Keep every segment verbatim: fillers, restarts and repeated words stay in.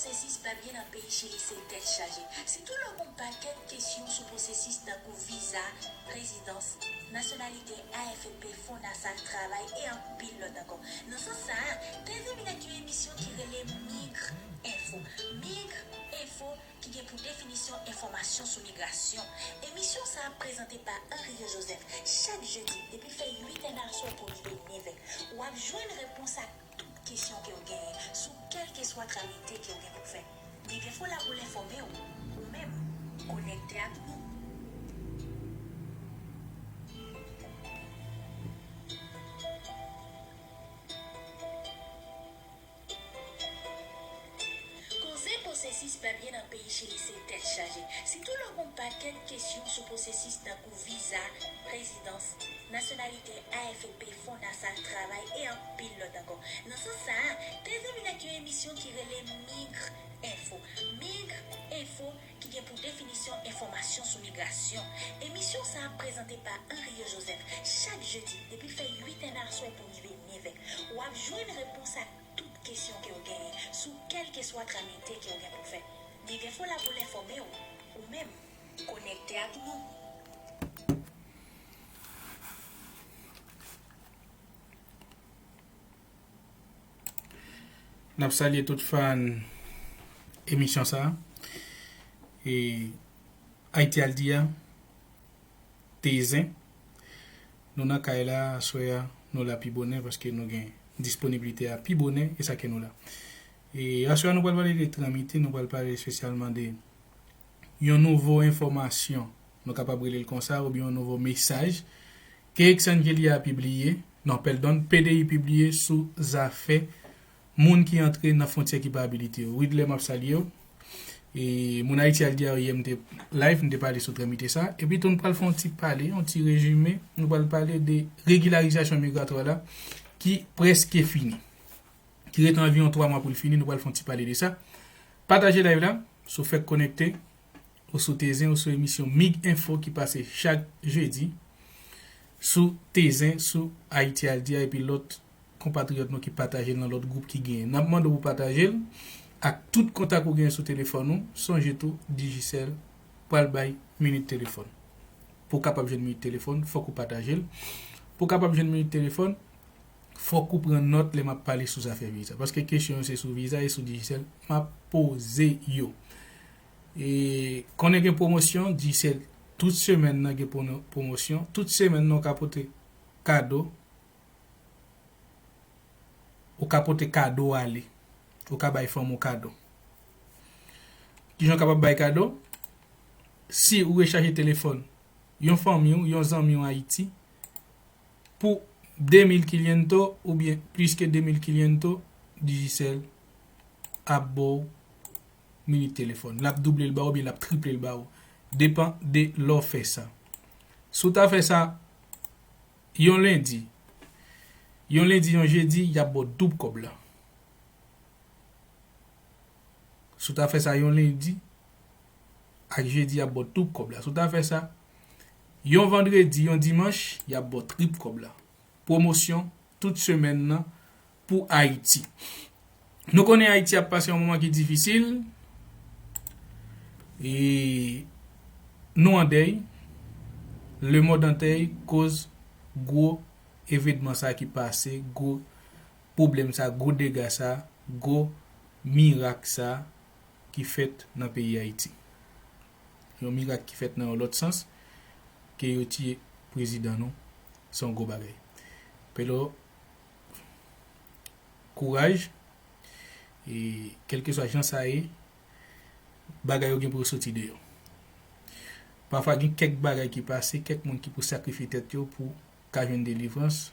Pwosesis pa byen nan peyi Chili se tèt chaje. Sitou lè w gen yon pakèt kesyon sou pwosesis tankou viza, rezidans, nasyonalite, A F P, FONASA, travay e anpil lòt ankò. Nan sans sa a, Tèzen Minèt yon emisyon ki rele Migr Info. Migr Info ki gen pou definisyon enfòmasyon sou migrasyon. Emisyon sa a prezante pa Henrio Joseph chak jedi depi l fè uit è nan aswè pou rive nevè. W ap jwenn repons a tout kesyon ke w genyen sou kèlkeswa tramite ke w gen pou fè. Migr Info la pou l enfòme w, ou menm, konekte ak nou. Koze pwosesis pa byen nan peyi Chili se tèt chaje. Sitou lè w gen yon pakèt kesyon sou pwosesis tankou viza, rezidans, nasyonalite, A F P, FONASA, travay e anpil lòt ankò. Nan sans sa a, Tèzen Minèt yon emisyon ki rele Migr Info. Migr Info ki gen pou definisyon enfòmasyon sou migrasyon. Emisyon sa a prezante pa Henrio Joseph chak jedi depi l fè uit è nan aswè pou rive nevè. W ap jwenn repons a tout kesyon ke w genyen sou kèlkeswa tramite ke w gen pou fè. Migr Info la pou l enfòme w, ou menm, konekte ak nou. N ap salye tout fan emisyon sa a. E Ayiti Al Di a, Tezen. Nou nan kay la, aswè a, nou la pi bonè paske nou gen disponiblite a pi bonè, e sa ke nou la. E aswè a, nou pral pale de tramite, nou pral pale espesyalman de yon nouvo enfòmasyon, nou kapab rele l konsa, oubyen yon nouvo mesaj ke Exangelia pibliye, non, pèdon, P D I pibliye sou zafè moun ki antre nan fwontyè ki pa abilite yo. Widlè, m ap salye w. E moun Ayiti Al Di a, yè m te live, m te pale sou tramite sa. Epi tou, nou pral fè yon ti pale, yon ti rezime. Nou pral pale de regilarizasyon migratwa la ki prèske fini. Ki rete anviwon twa mwa pou l fini, nou pral fè yon ti pale de sa. Pataje live la, si w fèk konekte, ou sou Tezen, ou sou emisyon Migr Info ki pase chak jedi sou Tezen, sou Ayiti Al Di a epi lòt konpatriyòt nou ki pataje l nan lòt gwoup ki genyen. N ap mande w pou pataje l ak tout kontak ou genyen sou telefòn ou. Sonje tou, Digicel pral bay minit telefòn. Pou w kapab jwenn minit telefòn, fòk ou pataje l. Pou w kapab jwenn minit telefòn, fòk ou pran nòt lè m ap pale sou zafè viza. Paske kesyon yo se sou viza e sou Digicel m ap poze yo. E konnen gen pwomosyon, Digicel tout semèn nan gen pwono-, pwomosyon. Tout semèn nan ou ka pote kado. Ou ka pote kado ale. Ou ka bay fanm ou kado. Kijan w kapab bay kado? Si ou rechaje telefòn yon fanmi w, yon zanmi w Ayiti, pou de mil kiliento oubyen plis ke de mil kiliento, Digicel ap ba w minit telefòn. L ap double l ba w oubyen l ap triple l ba w. Depan de lè w fè sa. Si w ta fè sa yon lendi, yon lendi, yon jedi, y ap ba w doub kòb la. Si w ta fè sa yon lendi ak jedi, y ap ba w doub kòb la. Si w ta fè sa yon vandredi, yon dimanch, y ap ba w trip kòb la. Pwomosyon tout semèn nan pou Ayiti. Nou konnen Ayiti ap pase yon moman ki difisil. E nou an dèy. Lemonn an dèy koz gwo evenman sa ki pase, gwo pwoblèm sa, gwo dega sa, gwo mirak sa ki fèt nan peyi Ayiti. Yon mirak ki fèt nan yon lòt sans, ke yo tiye prezidan nou, se yon gwo bagay. Pero, kouraj, e kèlkeswa jan sa ye, bagay yo gen pou yo soti deyò. Pafwa gen kèk bagay ki pase, kèk moun ki pou sakrifye tèt yo pou ka jwenn delivrans.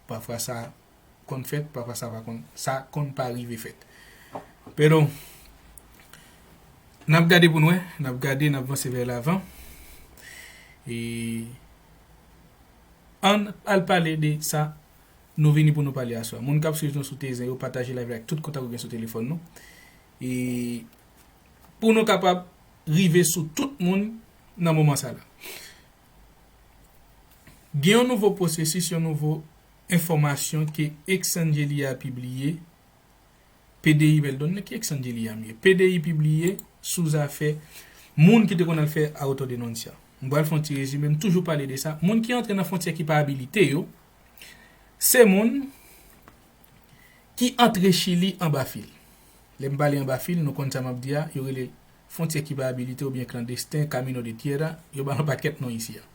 Pafwa sa konn fèt, pafwa sa pa konn, sa konn pa rive fèt. Pero, n ap gade pou n wè, n ap gade, n ap vanse vè lavan. E ann al pale de sa nou vini pou nou pale aswè. Moun k ap swiv nou sou Tezen yo, pataje live la ak tout kontak ou gen sou telefòn nou. E pou nou kapab rive sou tout moun nan moman sa la. Gen yon nouvo pwosesis, yon nouvo enfòmasyon ke Exangelia pibliye P D I Veldon, ki Exangeliam ye? P D I pibliye sou zafè moun ki te konn al fè autodenuncia. M pral fè yon ti rezime, m toujou pale de sa. Moun ki antre nan fwontyè ki pa abilite yo, se moun ki antre Chili anba fil. Lè m pale anba fil, nou konn sa m ap di a, yo rele fwontyè ki pa abilite oubyen klandesten, camino de tierra, yo ba l yon pakèt non isi a.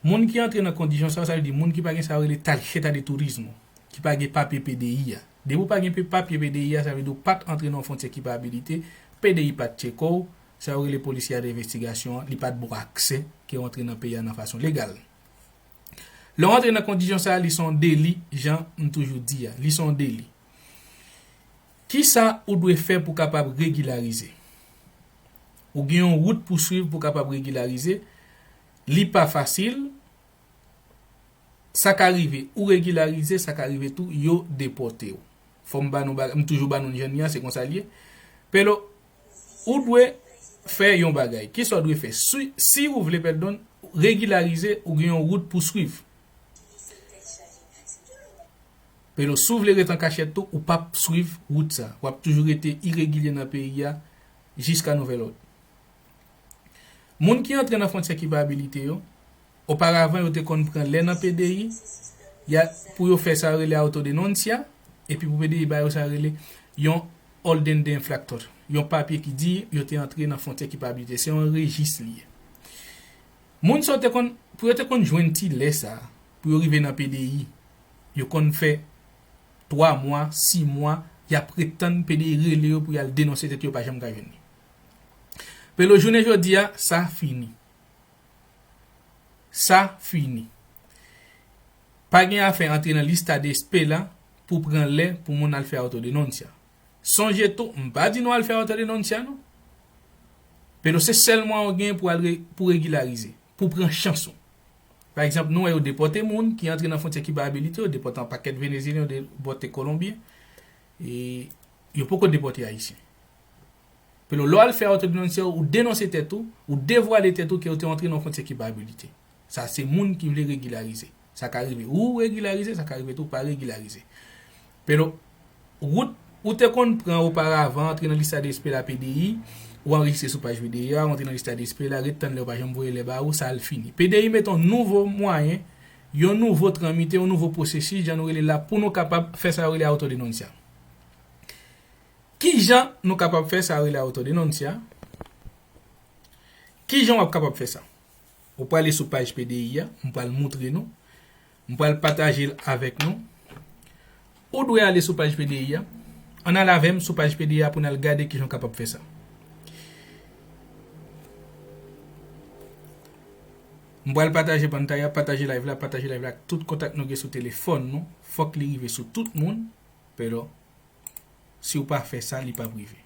Moun ki antre nan kondisyon sa yo, sa vle di moun ki pa gen sa yo rele tarjeta de turismo, ki pa gen papye P D I a. Depi w pa gen pe- papye P D I a, sa vle di w pa t antre nan yon fwontyè ki pa abilite, P D I pa t tcheke w, sa yo rele polisye a de envestigasyon an, li pa t ba w aksè ke w antre nan peyi a nan fason legal. Lè w antre nan kondisyon sa a, li se yon deli, jan m toujou di a, li se yon deli. Kisa ou dwe fè pou w kapab regilarize? Ou gen yon wout pou swiv pou w kapab regilarize. Li pa fasil. Sa ka rive, ou regilarize, sa ka rive tou, yo depòte w. Fò m ba nou bagay, m toujou ba nou jan n ye a, se konsa l ye. Pero, ou dwe fè yon bagay. Kisa w dwe fè? Si, si ou vle, pèdon, regilarize, ou gen yon wout pou swiv. Pero, si w vle ret an kachèt tou, ou p ap swiv wout sa. W ap toujou rete iregilye nan peyi a jiska nouvèl òd. Moun ki antre nan fwontyè ki pa abilite yo, oparavan yo te konn pran lè nan P D I, y a, pou yo fè sa yo rele autodenuncia, epi pou P D I ba yo sa yo rele yon orden de infractor, yon papye ki di yo te antre nan fwontyè ki pa abilite. Se yon rejis li ye. Moun sa yo te konn, pou yo te konn jwenn ti lè sa, pou yo rive nan P D I, yo konn fè twa mwa, sis mwa, y ap ret tann P D I rele yo pou y al denonse tèt yo, yo pa janm ka jwenn li. Pero jounen jodi a, sa fini. Sa fini. Pa gen afè antre nan lista de espera pou pran lè pou moun al fè autodenuncia. Sonje tou, m pa di nou al fè autodenuncia non. Pero se sèl mwayen w gen pou al re- pou regilarize, pou pran chans ou. Pa egzanp, nou wè yo depòte moun ki antre nan fwontyè ki pa abilite, yo depòte yon pakèt Venezyelyen, yo depòte Kolonbyen, e yo poko depòte Ayisyen. Pero lè w al fè autodenuncia, ou denonse tèt ou, ou devwale tèt ou ke w te antre nan fwontyè ki pa abilite. Sa se moun ki vle regilarize. Sa ka rive ou regilarize, sa ka rive tou pa regilarize. Pero wout ou te konn pran oparavan, antre nan lista de espera P D I, ou anrejistre sou paj P D I a, ou antre nan lista de espera, ret tann lè yo pa janm voye lè ba ou, sa al fini. P D I mete yon nouvo mwayen, yon nouvo tranmite, yon nouvo pwosesis, jan nou rele la, pou nou kapab fè sa yo rele autodenuncia. Kijan nou kapab fè sa yo rele autodenuncia? Kijan w ap kapab fè sa? Ou prale sou paj P D I a, m pral moutre nou. M pral pataje l avèk nou. Ou dwe ale sou paj P D I a. Ann al avè m sou paj P D I a pou n al gade kijan w kapab fè sa. M pral pataje pantay la, pataje live la, pataje live la ak tout kontak nou gen sou telefòn nou. Fòk li rive sou tout moun. Pero, si w pa fè sa, li p ap rive.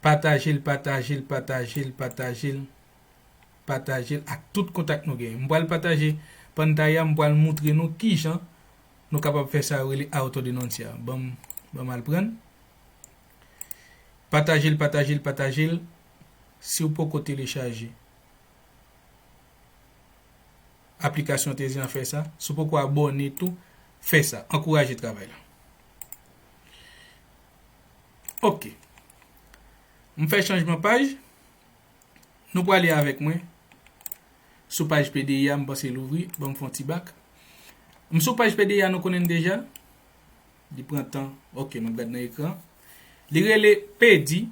Pataje l, pataje l, pataje l, pataje l, pataje l ak tout kontak nou genyen. M pral pataje pantay la, m pral moutre nou kijan nou kapab fè sa yo rele autodenuncia. Ban m, ban m al pran l. Pataje l, pataje l, pataje l. Si w poko telechaje aplikasyon Tezyan, fè sa. Si w poko abòne tou, fè sa. Ankouraje travay la. Ok. M fè chanjman paj. Nou prale avèk mwen sou paj P D I a, m panse l ouvri. Ban m fè yon ti bak. M sou paj P D I a, nou konnen l deja. Li pran tan. Ok, m ap gade nan ekran. Li rele P D I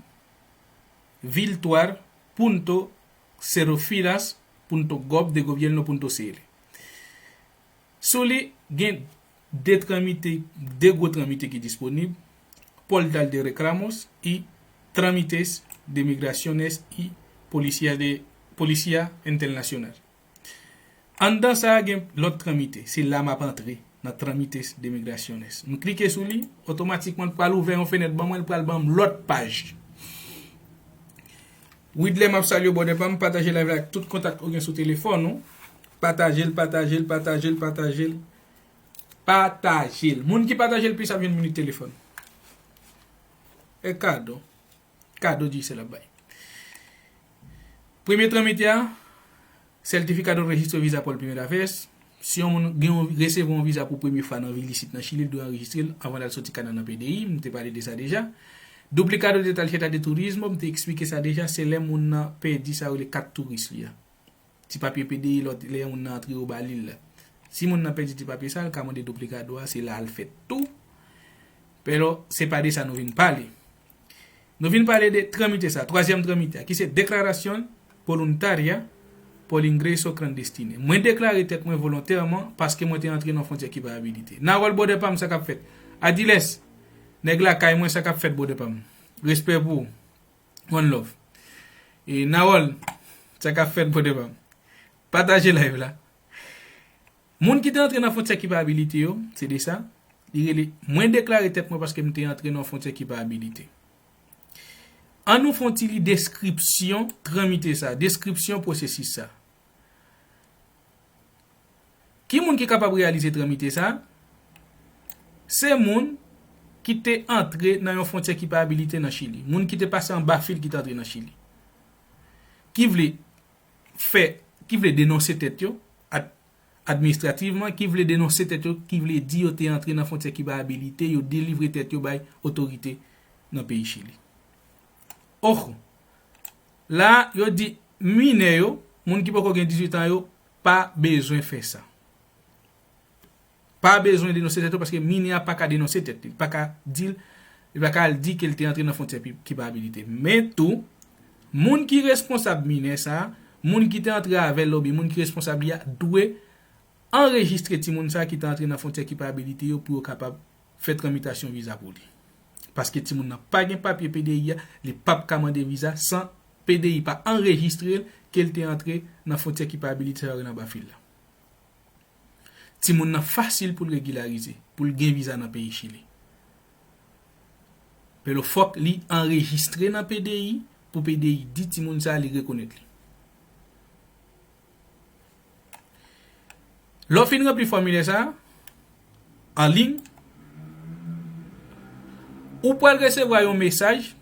virtual punto serofilas punto gov de gobierno punto cl. Sou li, gen de tranmite, de gwo tranmite ki disponib, Portal de Reclamos y Trámites de Migraciones y Policía de, Policía Internacional. Anndan sa a gen lòt tranmite, se la m ap antre nan Trámites de Migraciones. M klike sou li, otomatikman l pral ouvè yon fenèt ban mwen, l pral ban m lòt paj. Widlè, m ap salye w, brother pa m, pataje live la ak tout kontak ou gen sou telefòn ou. Pataje l, pataje l, pataje l, pataje l. Pataje l. Moun ki pataje l plis ap jwenn minit telefòn. E kado. Kado Digicel ap bay. Premye tranmite a, Certificado de Registro Visa por Primera Vez. Si yon moun gen yon, resevwa yon viza pou premye fwa nan vil isit nan Chili, l dwe anrejistre l anvan l al soti Kanada nan P D I. M te pale de sa deja. Duplicado de Tarjeta de Turismo, m te eksplike sa deja, se lè moun nan pèdi sa yo rele kat touris li a. Ti papye P D I, lòt lè moun nan antre yo ba li l la. Si moun nan pèdi ti papye sa, l ka mande duplicado a, se la l fèt tou. Pero se pa de sa nou vin pale. Nou vin pale de tramite sa, twazyèm tramite a, ki se Declaración Voluntaria por Ingreso Clandestine. Mwen deklare tèt mwen volontèman paske mwen te antre nan fwontyè ki pa abilite. Nawòl, brother pa m, sa k ap fèt? Adiles, nèg lakay mwen, sa k ap fèt, brother pa m? Respè pou ou. One love. E Nawòl, sa k ap fèt, brother pa m? Pataje live la. Moun ki te antre nan fwontyè ki pa abilite yo, se de sa, li rele, mwen deklare tèt mwen paske m te antre nan fwontyè ki pa abilite. An nou fè yon ti li deskripsyon tramite sa, deskripsyon pwosesis sa. Ki moun ki kapab reyalize tramite sa? Se moun ki te antre nan yon fwontyè ki pa abilite nan Chili. Moun ki te pase anba fil ki te antre nan Chili. Ki vle fè, ki vle denonse tèt yo, ad-, administrativman, ki vle denonse tèt yo, ki vle di yo te antre nan fwontyè ki pa abilite, yo delivre tèt yo bay otorite nan peyi Chili. Oh! La, yo di minè yo, moun ki poko gen dizuit an yo, pa bezwen fè sa. Pa bezwen denonse tèt yo paske minè a pa ka denonse tèt li. Li pa ka di l, li pa ka al di ke l te antre nan fwontyè pi-, ki pa abilite. Men tou, moun ki responsab minè sa a, moun ki te antre avè l oubyen moun ki responsab li a, dwe anrejistre timoun sa a ki te antre nan fwontyè ki pa abilite yo pou yo kapab fè tramitasyon viza pou li. Paske timoun nan pa gen papye P D I a, li p ap ka mande viza san P D I pa anrejistre l ke l te antre nan fwontyè ki pa abilite sa yo rele anba fil la. Timoun nan fasil pou l regilarize, pou l gen viza nan peyi Chili. Pero fòk li anrejistre nan P D I pou P D I di timoun sa a li rekonèt li. Lè w fin ranpli fòmilè sa a, an liy, ou pral resevwa yon mesaj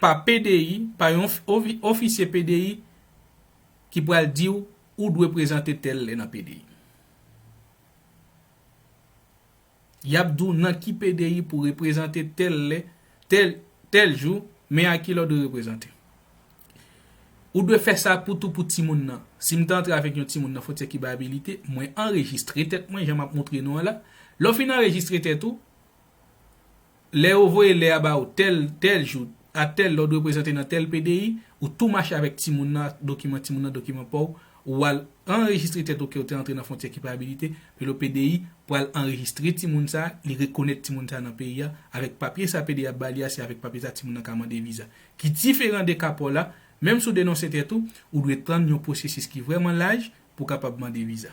pa P D I, pa yon ofi-, ofisye P D I ki pral di w ou dwe prezante tèl lè nan P D I. Y ap di w nan ki P D I pou reprezante tèl lè, tèl, tèl jou, men a kilè w dwe reprezante. Ou dwe fè sa pou tou pou timoun nan. Si m te antre avèk yon timoun nan fwontyè ki pa abilite, mwen anrejistre tèt mwen, jan m ap montre nou an la. Lè w fin anrejistre tèt ou, lè yo voye lè a ba ou, tèl, tèl jou, a tèl lè w dwe prezante nan tèl P D I, ou tou mache avèk timoun nan, dokiman timoun nan, dokiman pa w, ou al anrejistre tèt ou ke w te antre nan fwontyè ki pa abilite, men le P D I pral anrejistre timoun sa, li rekonèt timoun sa nan peyi a, avèk papye sa P D I ap ba li a, se avèk papye sa timoun nan ka mande viza. Ki diferan de ka pa w la, menm si w denonse tèt ou, ou dwe tann yon pwosesis ki vrèman laj pou w kapab mande viza.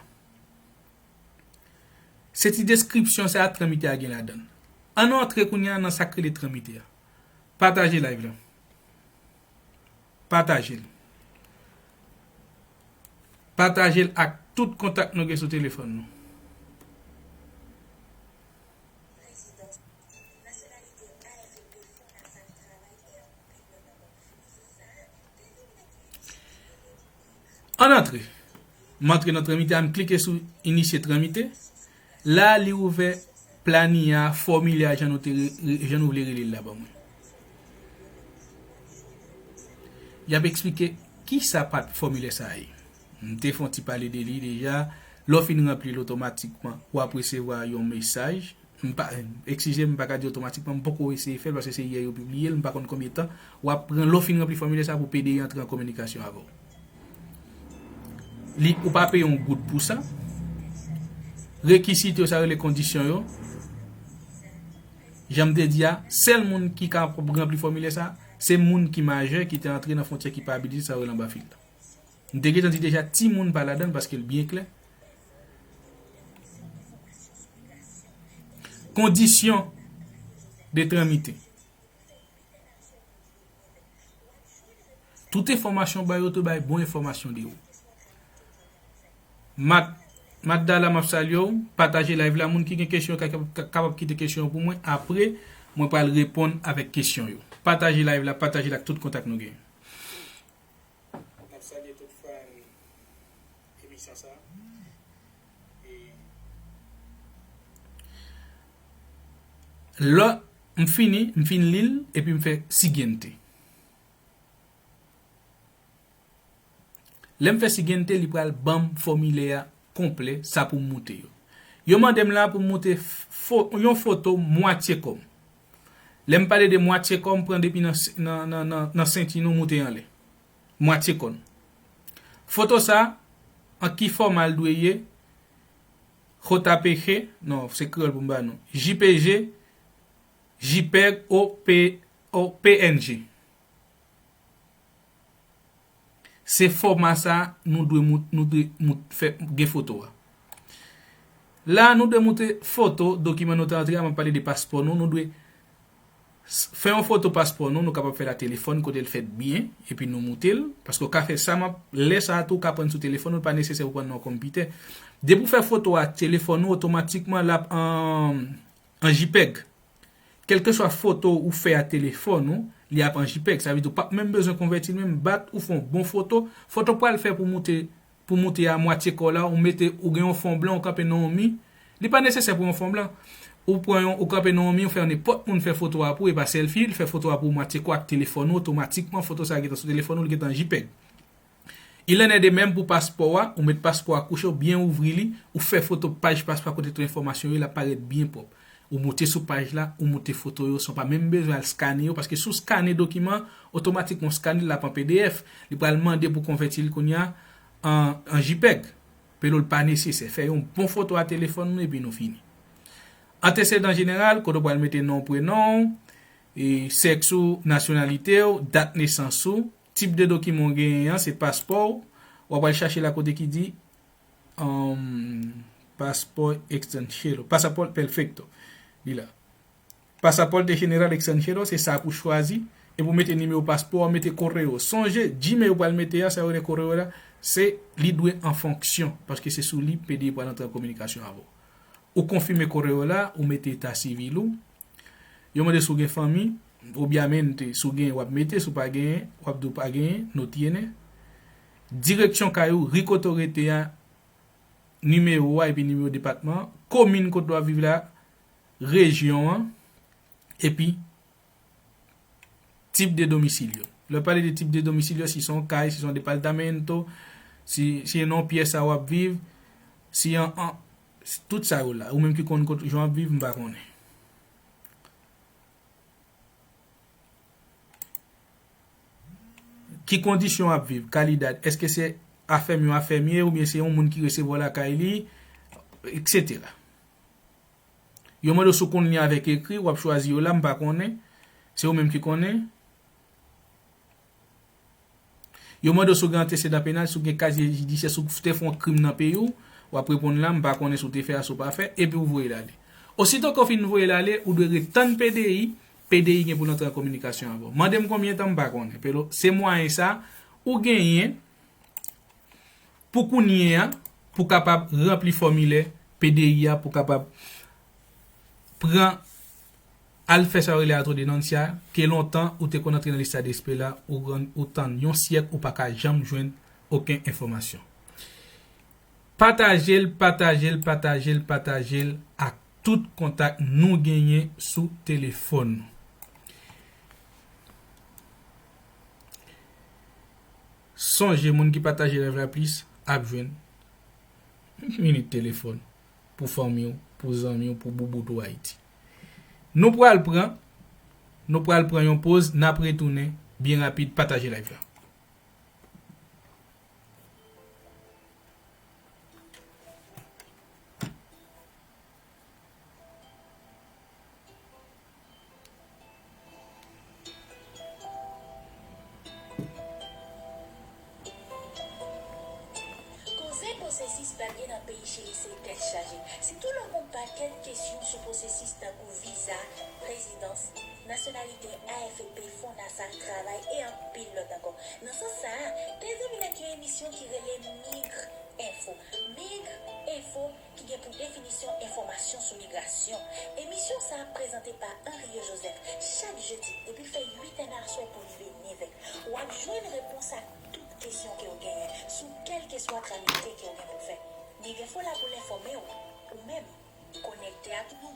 Se ti deskripsyon sa a tramite a gen ladan l. Ann antre kounye a nan sa k rele tramite a. Pataje live la. Pataje l. Pataje l ak tout kontak nou gen sou telefòn nou. Ann antre. M antre nan tramite a, m klike sou inisye tramite. La, li ouvè plani a, fòmilè a, jan nou te re-, re-, jan nou vle rele l la ban mwen. Y ap eksplike ki sa pa fòmilè sa a ye. M te fè yon ti pale de li deja. Lè w fin ranpli l otomatikman, w ap resevwa yon mesaj. M pa, eskize m, m pa ka di otomatikman, m poko eseye fè l paske se yè yo pibliye l, m pa konn konbyen tan. W ap pran, lè w fin ranpli fòmilè sa pou P D I antre an kominikasyon avè w. Li, ou pa peye yon goud pou sa. Rekisit yo, sa rele kondisyon yo. Jan m te di a, sèl moun ki ka ranpli fòmilè sa, se moun ki majè, ki te antre nan fwontyè ki pa abilite, sa rele anba fil la. M te gentan di deja, timoun pa ladan l paske l byen klè. Kondisyon de tramite. Tout enfòmasyon bay yo, tou bay bon enfòmasyon de ou. Mat, Matdala, m ap salye w. Pataje live la. Moun ki gen kesyon, ka, ka, kapab kite kesyon yo pou mwen. Apre, mwen pral reponn avèk kesyon yo. Pataje live la, pataje l ak tout kontak nou gen. M ap salye tout fan. Lè m fini, m fin li l, epi m fè siguiente. Lè m fè siguiente, li pral ban m fòmilè a konplè, sa pou m moute yo. Yo mande m la pou m moute fo, yon foto mwatye kò m. Lè m pale de mwatye kò m, pran depi nan, nan, nan, nan, nan senti nou moute anlè. Mwatye kò n. Foto sa, an ki fòma l dwe ye? J P G, non, se kreyòl pou m ba nou. J P G, JPEG, O P, O P N G. Se fòma sa nou dwe mout, nou dwe mout fè gen foto a. La, nou dwe moute foto, dokiman nou te antre a, m ap pale de paspò nou, nou dwe s, fè yon foto paspò nou, nou kapab fè l a telefòn, kote l fèt byen, epi nou moute l, paske w ka fè sa, m ap, lè sa a tou, w ka pran sou telefòn ou, pa nesesè pou pran nan yon konpitè. Depi w fè foto a telefòn ou, otomatikman, l ap an, an JPEG. Kèlkeswa foto ou fè a telefòn ou, li ap an JPEG. Sa vle di ou p ap menm bezwen konvèti l menm, bat ou fè yon bon foto. Foto pral fè pou moute, pou moute a mwatye kò la, ou mete, ou gen yon fon blan, ou kanpe nan yon mi. Li pa nesesè pou yon fon blan. Ou pran yon, ou kanpe nan yon mi, ou fè nenpòt moun fè foto a pou ou, e pa sèlfi, li fè foto a pou ou mwatye kò ak telefòn ou, otomatikman, foto sa a gentan sou telefòn ou, li gentan an JPEG. Il en est de même pou paspò a, ou met paspò a kouche, ou byen ouvri li, ou fè foto paj paspò a kote tout enfòmasyon yo, l ap parèt byen pwòp. Ou moute sou paj la, ou moute foto yo, san w pa menm bezwen al skane yo, paske si w skane dokiman, otomatikman w skane l, l ap an P D F, li pral mande pou konvèti l kounye a an, an JPEG. Pero l pa nesesè. Fè yon bon foto a telefòn nou epi nou fini. Antesedan jeneral, kote w pral mete non, prenon w, e sèks ou, nasyonalite w, dat nesans ou, tip de dokiman w genyen an, se paspò w, w ap al chache la kote ki di, um, paspò extranjero, pasaporte perfecto. Li la. Pasaporte general extranjero, se sa pou chwazi. Epi w mete nimewo paspò a, mete koreo. Sonje, Gmail ou pral mete a, sa yo rele koreo la, se li dwe an fonksyon, paske se sou li P D I pral antre an kominikasyon avè w. Ou konfime koreo la, ou mete eta sivil ou. Yo mande si w gen fanmi, obviamente, si w gen, w ap mete, si w pa gen, w ap di w pa gen, no tiene. Direksyon kay ou, ri kote w rete a, nimewo a epi nimewo depatman an, komin kote w ap viv la, rejyon an, epi tip de domicilio. Lè w pale de tip de domicilio, si se yon kay, si se yon departamento, si, si se nan yon pyès a w ap viv, si an, an, tout sa yo la. Ou menm ki konn kot jan w ap viv, m pa konnen. Ki kondisyon w ap viv? Kalidad, èske se afèm yon afèmye oubyen se yon moun ki resevwa w lakay li, etsetera. Yo mande w si w konn li avèk ekri, w ap chwazi yo la, m pa konnen. Se ou menm ki konnen. Yo mande w si w gen antesedan penal, si w gen kazye jidisyè, si w te fè yon krim nan peyi w, w ap reponn la, m pa konnen si w te fè a, si w pa fè, epi w voye l ale. Osito ke w fin voye l ale, ou dwe ret tann P D I, P D I gen pou l antre an kominikasyon avè w. Mande m konbyen tan, m pa konnen. Pero se mwayen sa ou genyen pou kounye a, pou kapab ranpli fòmilè P D I a, pou kapab pran, al fè sa yo rele atrodenancia, ke lontan ou te konn antre nan lista de espera, ou rann, ou tann yon syèk, ou pa ka janm jwenn okenn enfòmasyon. Pataje l, pataje l, pataje l, pataje l ak tout kontak nou genyen sou telefòn nou. Sonje, moun ki pataje live la plis ap jwenn minit telefòn pou fanmi w, pou zanmi w, pou boubout ou Ayiti. Nou pral pran, nou pral pran yon poz, n ap retounen byen rapid, pataje live la. Koze pwosesis papye nan peyi cheri se tèt chaje. Sitou lè w gen yon pakèt kesyon sou pwosesis tankou viza, rezidans, nasyonalite, A F P, FONASA, travay e anpil lòt ankò. Nan sans sa a, Tèzè Minèt yon emisyon ki rele Migr Enfo. Migr Enfo ki gen pou definisyon enfòmasyon sou migrasyon. Emisyon sa a prezante pa Henrio Joseph chak jedi depi l fè uit è nan aswè pou rive nèf è. W ap jwenn repons a tout kesyon ke w genyen sou kèlkeswa tramite ke w gen pou w fè. Migr Enfo la pou l enfòme w, ou menm, konekte ak nou.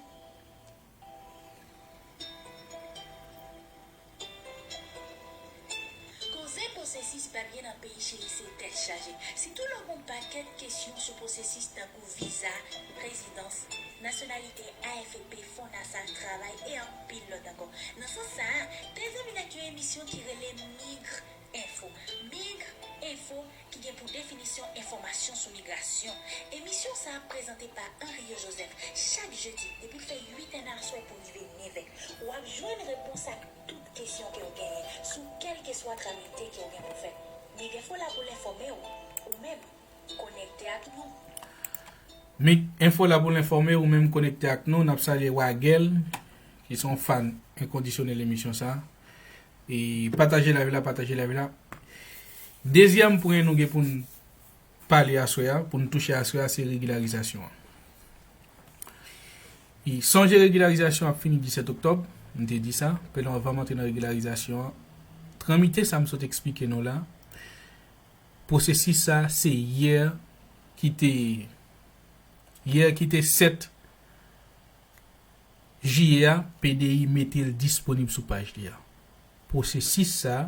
Pwosesis papye nan peyi Chili se tèt chaje. Sitou lè w gen yon pakèt kesyon sou pwosesis tankou viza, rezidans, nasyonalite, A F P, FONASA, travay e anpil lòt ankò. Nan sans sa a, Tèzè Milat yon emisyon ki rele Migr Enfo. Migr Enfo ki gen pou definisyon enfòmasyon sou migrasyon. Emisyon sa a prezante pa Henrio Joseph chak jedi depi l fè uit è nan aswè pou rive nevè. W ap jwenn repons ak tout kesyon ke w genyen sou kèlkeswa tramite ke w gen pou fè. Migr Enfo la pou l enfòme w, ou menm, konekte ak nou. Migr Enfo la pou l enfòme w, ou menm, konekte ak nou. N ap salye Wagèl, ki se yon fan enkondisyonèl emisyon sa. E pataje live la, pataje live la. Dezyèm pwen nou gen pou n pale aswè a, pou n touche aswè a, se regilarizasyon an. E sonje regilarizasyon ap fini disèt oktòb, m te di sa, pandan anvan m antre nan regilarizasyon an, tramite sa m sot eksplike nou la, pwosesis sa se yè ki te, yè ki te sèt jiyè a, P D I mete l disponib sou paj li a. Pwosesis sa,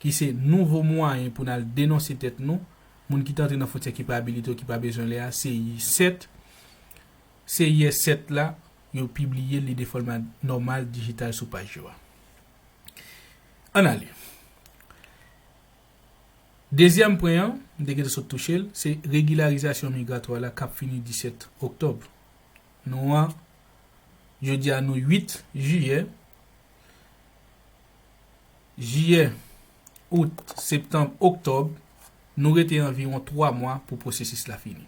ki se nouvo mwayen pou n al denonse tèt nou, moun ki te antre nan fwontyè ki pa abilite yo, ki pa bezwen lè a, se sèt, se yè sèt la, yo pibliye li de fòma nòmal, dijital sou paj yo a. Ann ale. Dezyèm pwen an, m te gentan sot touche l, se regilarizasyon migratwa la k ap fini disèt oktòb. Nou an, jodi a nou uit jiyè. Jiyè, out, septanm, oktòb, nou rete anviwon twa mwa pou pwosesis la fini.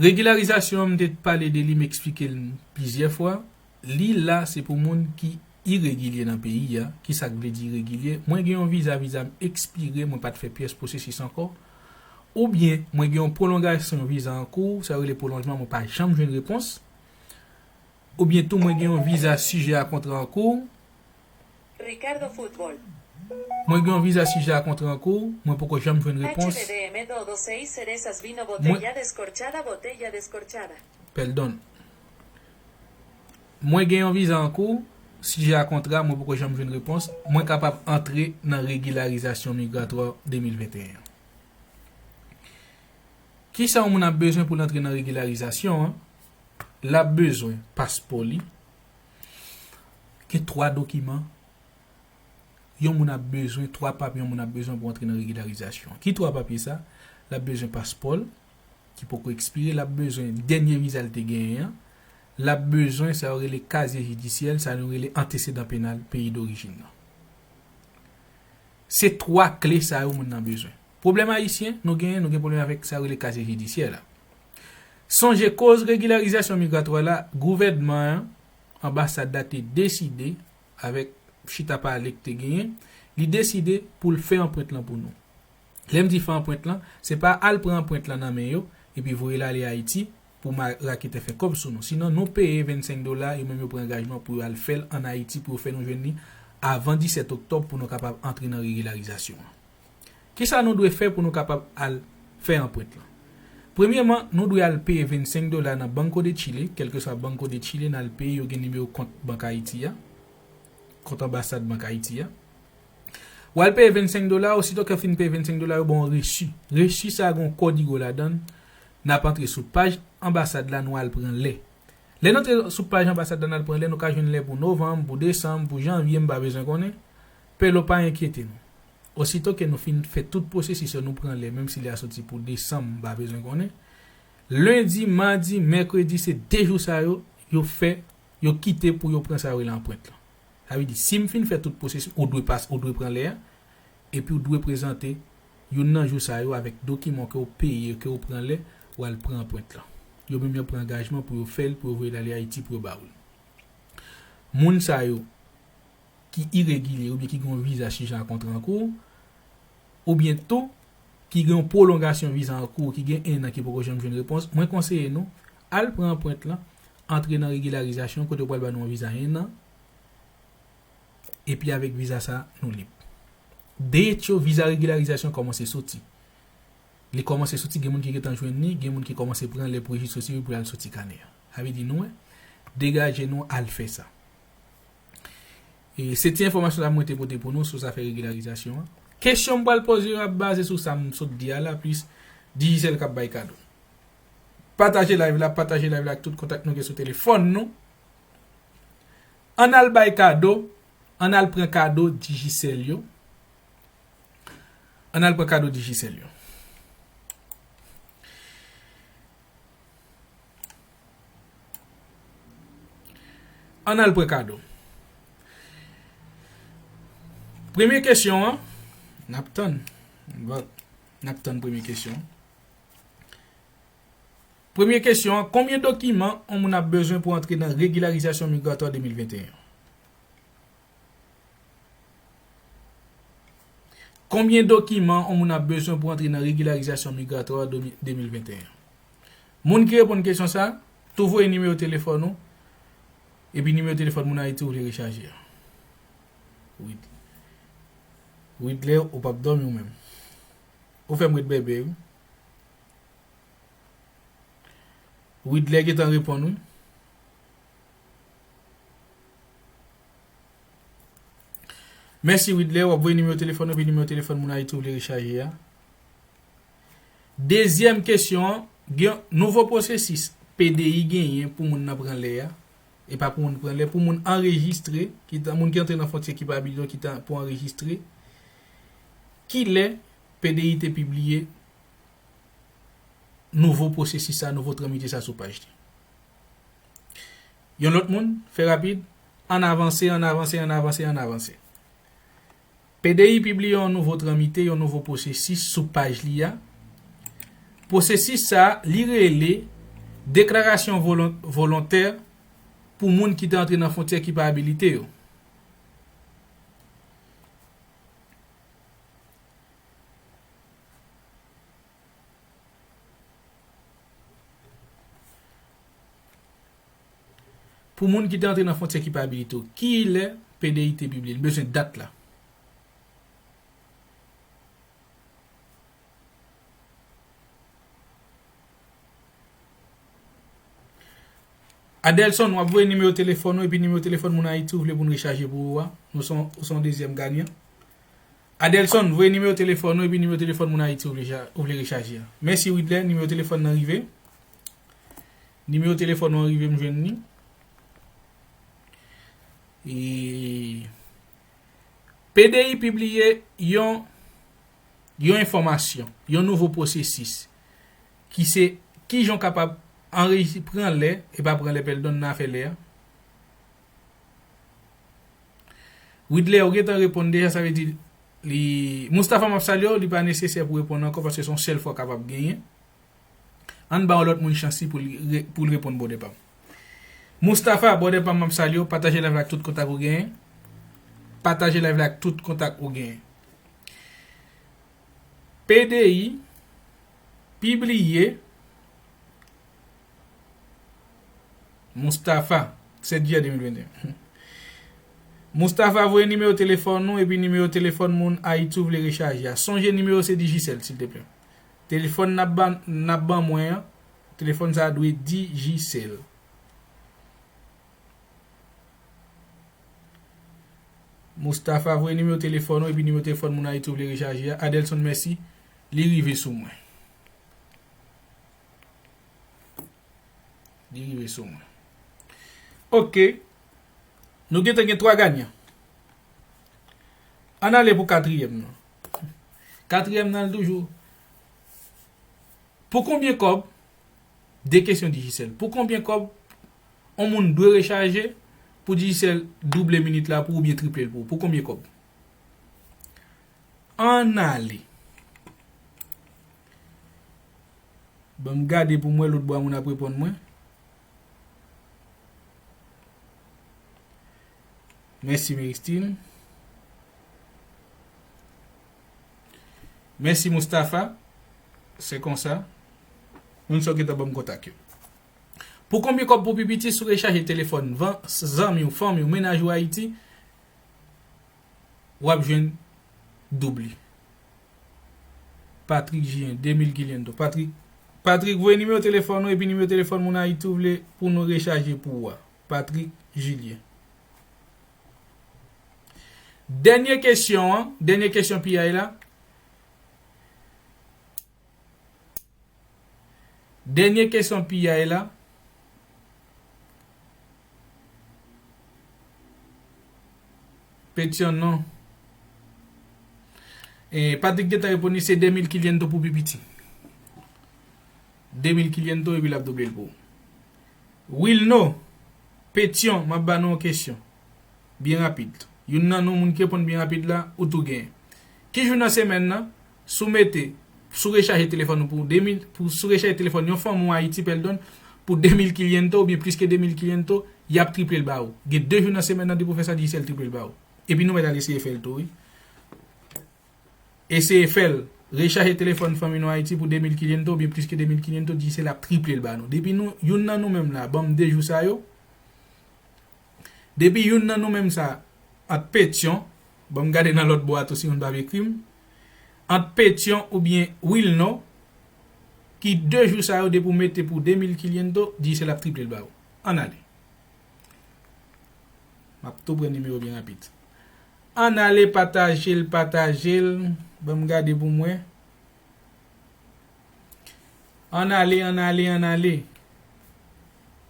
Regilarizasyon an, m te pale de li, m eksplike l plizyè fwa. Li la, se pou moun ki iregilye nan peyi a. Kisa k vle di iregilye? Mwen gen yon viza, viza m ekspire, mwen pa t fè pyès pwosesis ankò. Oubyen, mwen gen yon pwolongasyon viza an kou, sa yo rele pwolonjman, mwen pa janm jwenn repons. Oubyen tou, mwen gen yon viza sijè a kontra an kou. Ricardo Football. Mwen gen yon viza sijè a kontra an kou, mwen poko janm jwenn repons. H B D M dos dos seis cerezas vino Mwen botella descorchada botella descorchada. Pèdon. Mwen gen yon viza an kou, sijè a kontra, mwen poko janm jwenn repons. Mwen kapab antre nan regilarizasyon migratwa de mil venteyen an. Kisa yon moun ap bezwen pou l antre nan regilarizasyon an? L ap bezwen paspò li, gen twa dokiman yon moun ap bezwen, twa papye yon moun ap bezwen pou antre nan regilarizasyon. Ki twa papye sa? L ap bezwen paspò l, ki poko ekspire, l ap bezwen dènye viza l te genyen an, l ap bezwen sa yo rele kazye jidisyè l, sa nou rele antesedan penal peyi dorijin nan. Se twa kle sa yo moun nan bezwen. Pwoblèm ayisyen, nou genyen, nou gen pwoblèm avèk sa yo rele kazye jidisyè la. Sonje koz regilarizasyon migratwa la, gouvènman an, anbasad la te deside, avèk chita pale k te genyen, li deside pou l fè anprent lan pou nou. Lè m di fè anprent lan, se pa al pran anprent lan nan men yo, epi voye l ale Ayiti pou ma-, raketè fè kòb sou nou. Sinon, nou peye vennsenk dola, yo menm yo pran angajman pou yo al fè l ann Ayiti, pou yo fè nou jwenn li avan disèt oktòb pou nou kapab antre nan regilarizasyon an. Kisa nou dwe fè pou nou kapab al fè anprent lan? Premyèman, nou dwe al peye vennsenk dola nan Banco de Chile, kèlkeswa Banco de Chile n al peye, yo gen nimewo kont Bank Ayiti a, kont anbasad Bank Ayiti a. W al peye vennsenk dola, osito ke w fin peye vennsenk dola, yo ba w yon resi. Resi sa a gen yon kòdigo ladan l, n ap antre sou paj anbasad la, nou al pran lè. Lè n antre sou paj anbasad la, n al pran lè, nou ka jwenn lè pou novanm, pou desanm, pou janvye, m pa bezwen konnen. Pelo pa enkyete nou. Osito ke nou fin fè tout pwosesis yo, nou pran lè, menm si lè a soti pou desanm, m pa bezwen konnen. Lendi, madi, mèkredi, se de jou sa yo, yo fè, yo kite pou yo pran sa yo rele anprent lan. Sa vle di, si m fin fè tout pwosesis, ou dwe pas-, ou dwe pran lè a, epi ou dwe prezante youn nan jou sa yo avèk dokiman ke w peye, ke w pran lè, w al pran anprent lan. Yo menm yo pran angajman pou yo fè l, pou yo voye l ale Ayiti, pou yo ba w l. Moun sa yo ki iregilye oubyen ki gen yon viza sijè a kontra an kou, oubyen tou, ki gen yon pwolongasyon viza an kou, ki gen en an ki poko janm jwenn repons, mwen konseye nou, al pran anprent lan, antre nan regilarizasyon, kote yo pral ba nou yon viza en an, epi avèk viza sa, nou lib. De etyo, viza regilarizasyon kòmanse soti. Li kòmanse soti, gen moun ki gentan jwenn li, gen moun ki kòmanse pran lè pou rejistre sou li pou al soti kanè a. Sa vle di nou, degaje nou al fè sa. E se ti enfòmasyon sa mwen te pote pou nou sou zafè regilarizasyon an. Kesyon m pral poze yo ap baze sou sa m sot di a la, plis Digicel k ap bay kado. Pataje live la, pataje live la ak tout kontak nou gen sou telefòn nou. Ann al bay kado, ann al pran kado Digicel yo. Ann al pran kado Digicel yo. Ann al pran kado. Premye kesyon an, n ap tann. N ap tann premye kesyon an. Premye kesyon an, konbyen dokiman yon moun ap bezwen pou antre nan regilarizasyon migratwa de mil venteyen? Konbyen dokiman yon moun ap bezwen pou antre nan regilarizasyon migratwa de mil venteyen? Moun ki reponn kesyon sa, tou voye nimewo telefòn ou, epi nimewo telefòn moun Ayiti ou vle rechaje a. Wid-, Widlè, ou p ap dòmi ou menm. Ou fè m ret bèbè, wi. Widlè gentan reponn, wi. Mèsi, Widlè. W ap voye nimewo telefòn ou, epi nimewo telefòn moun Ayiti ou vle rechaje a. Dezyèm kesyon an, gen nouvo pwosesis P D I genyen pou moun nan pran lè a. E pa pou moun pran lè, pou moun anrejistre, ki ta, moun ki antre nan fwontyè ki pa abilite, ki ta pou anrejistre. Kilè P D I te pibliye nouvo pwosesis sa, nouvo tramite sa sou paj li? Yon lòt moun, fè rapid, ann avanse, ann avanse, ann avanse, ann avanse. P D I pibliye yon nouvo tramite, yon nouvo pwosesis sou paj li a. Pwosesis sa, li rele deklarasyon volon-, volontè pou moun ki te antre nan fwontyè ki pa abilite yo. Pou moun ki te antre nan fwontyè ki pa abilite yo, kilè P D I te pibliye? Li bezwen dat la. Adelson, w ap voye nimewo telefòn ou epi nimewo telefòn moun Ayiti ou vle pou n rechaje pou ou a. Nou se yon, ou se yon dezyèm ganyan. Adelson, voye nimewo telefòn ou epi nimewo telefòn moun Ayiti ou vle cha-, ou vle rechaje a. Mèsi, Widlè, nimewo telefòn nan rive. Nimewo telefòn ou an rive, m jwenn li. E P D I pibliye yon, yon enfòmasyon, yon nouvo pwosesis, ki se kijan w kapab anrejis-, pran lè, e pa pran lè, pèdon, nan afè lè a. Widlè, ou gentan reponn deja, sa vle di, li, Moustapha, m ap salye w, li pa nesesè pou reponn ankò, paske se yon sèl fwa w kapab genyen. Ann ba yon lòt moun chans li pou l re-, pou l reponn, brother pa m. Moustapha, brother pa m, m ap salye w, pataje live la ak tout kontak ou genyen. Pataje live la ak tout kontak ou genyen. P D I pibliye Moustapha, sèt jiyè de mil venteyen. Moustapha, voye nimewo telefòn ou epi nimewo telefòn moun Ayiti ou vle rechaje a. Sonje nimewo se Digicel, silteplè. Telefòn n ap ban, n ap ban mwen an, telefòn sa a dwe Digicel. Moustapha, voye nimewo telefòn ou epi nimewo telefòn moun Ayiti ou vle rechaje a. Adelson, mèsi. Li rive sou mwen. Li rive sou mwen. Oke. Nou gentan gen twa ganyan. Ann ale pou katriyèm nan. Katriyèm nan, l toujou. Pou konbyen kòb? De kesyon Digicel. Pou konbyen kòb yon moun dwe rechaje pou Digicel double minit la pou ou oubyen triple l pou ou? Pou konbyen kòb? Ann ale. Ban m gade pou m wè lòt bò a moun ap reponn mwen. Mèsi, Méristine. Mèsi, Moustapha. Se konsa. Moun sa w gentan ban m kontak yo. Pou konbyen kòb pou pi piti si w rechaje telefòn van-, zanmi w, fanmi w, mennaj ou Ayiti, w ap jwenn doub li. Patrick Julien, de mil Guiliendo. Patrick, Patrick, voye nimewo telefòn ou epi nimewo telefòn moun Ayiti ou vle pou nou rechaje pou ou a. Patrick Julien. Dènye kesyon an, dènye kesyon P I la. Dènye kesyon P I la. Petyon non. E, Patrick gentan reponn li se de mil kilyen to pou pi piti. De mil kilyen to epi l ap double l pou ou. Wilno, Petyon, m ap ba nou yon kesyon. Byen rapid. Youn nan nou, moun ki reponn byen rapid la, ou tou genyen. Ki jou nan semèn nan, si w mete, si w rechaje telefòn ou pou de mil, pou, si w rechaje telefòn yon fanmi w Ayiti, pèldon, pou de mil kilyen to, oubyen plis ke de mil kilyen to, y ap triple l ba ou. Gen de jou nan semèn nan, depi w fè sa, Digicel triple l ba ou. Epi nou mèt al eseye fè l tou, wi. Eseye fè l. Rechaje telefòn fanmi nou Ayiti pou de mil kilyen to, oubyen plis ke de mil kilyen to, Digicel ap triple l ba nou. Depi nou, youn nan nou menm la, ban m de jou sa yo. Depi youn nan nou menm sa, ant Petyon, ban m gade nan lòt bò a tou si moun pa vle ekri m, ant Petyon oubyen Wilno, ki de jou sa yo depi w mete pou de mil kilyen to, Digicel ap triple l ba ou. Ann ale. M ap tou pran nimewo byen rapid. Ann ale pataje l, pataje l. Ban m gade pou mwen. Ann ale, ann ale, ann ale.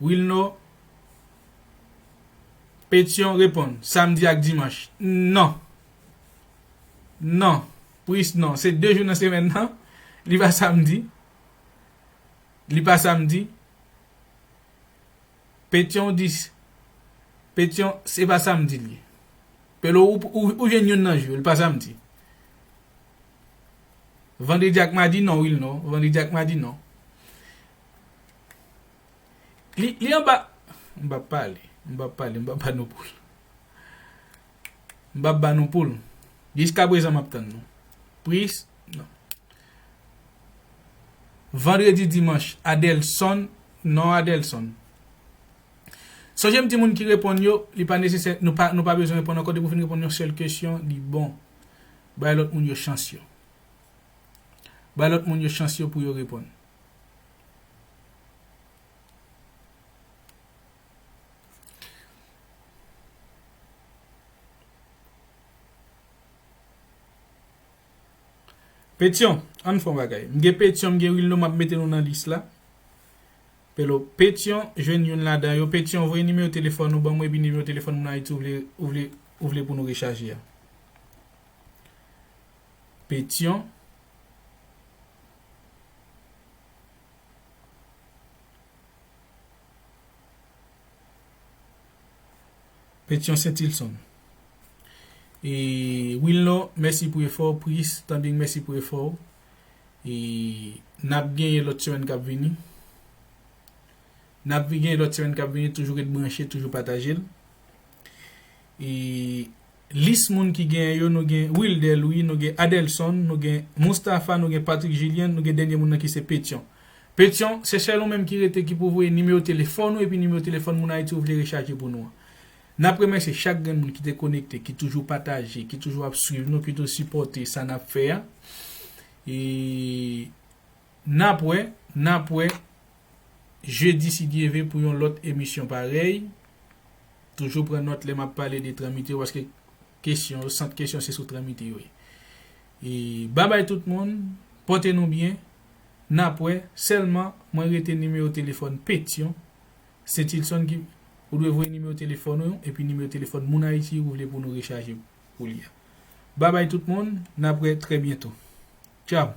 Wilno, Petyon reponn, samdi ak dimanch. Non. Non. Pris non. Se de jou nan semèn nan. Li pa samdi. Li pa samdi. Petyon dis. Petyon, se pa samdi li ye. Pelo, ou, ou, ou jwenn youn nan jou, li pa samdi. Vandredi ak madi, non, Wilno. Vandredi ak madi, non. Li, li anba. M p ap pale. M p ap pale. M p ap ba nou poul. M p ap ba nou poul. Jiskaprezan, m ap tann nou. Pris, non. Vandredi, dimanch, Adelson, non, Adelson. Sonje m di moun ki reponn yo, li pa nesesè, nou pa, nou pa bezwen reponn ankò, depi w fin reponn yon sèl kesyon, li bon. Bay lòt moun yo chans yo. Bay lòt moun yo chans yo pou yo reponn. Petyon, ann fè yon bagay. M gen Petyon, m gen Wilno, m ap mete nou nan lis la. Pelo, Petyon, jwenn youn ladan yo. Petyon, voye nimewo telefòn ou ban mwen, epi nimewo telefòn moun Ayiti ou vle, ou vle, ou vle pou nou rechaje a. Petyon. Petyon Sentilson. E Wilno, mèsi pou efò w. Pris, Tanding, mèsi pou efò w. E n ap genyen lòt semèn k ap vini. N ap genyen lòt semèn k ap vini. Toujou ret branche, toujou pataje l. E lis moun ki genyen yo, nou gen Wilder Louis, nou gen Adelson, nou gen Moustapha, nou gen Patrick Julien, nou gen dènye moun nan ki se Petyon. Petyon, se sèl ou menm ki rete ki pou voye nimewo telefòn ou epi nimewo telefòn moun Ayiti ou vle rechaje pou nou an. N ap remèsye chak grenn moun ki te konekte, ki toujou pataje, ki toujou ap swiv nou, ki toujou sipòte sa n ap fè a. E n ap wè, n ap wè jedi si Dye vle pou yon lòt emisyon parèy. Toujou pran nòt lè m ap pale de tranmite yo, paske kesyon, sant kesyon se sou tranmite yo ye. E babay tout moun, pote nou byen, n ap wè, sèlman mwen rete nimewo telefòn Petyon, Sentilson ki, ou dwe voye nimewo telefòn ou, epi nimewo telefòn moun Ayiti ou vle pou nou rechaje pou li a. Babay tout moun, n ap wè trè byento. Tchaw.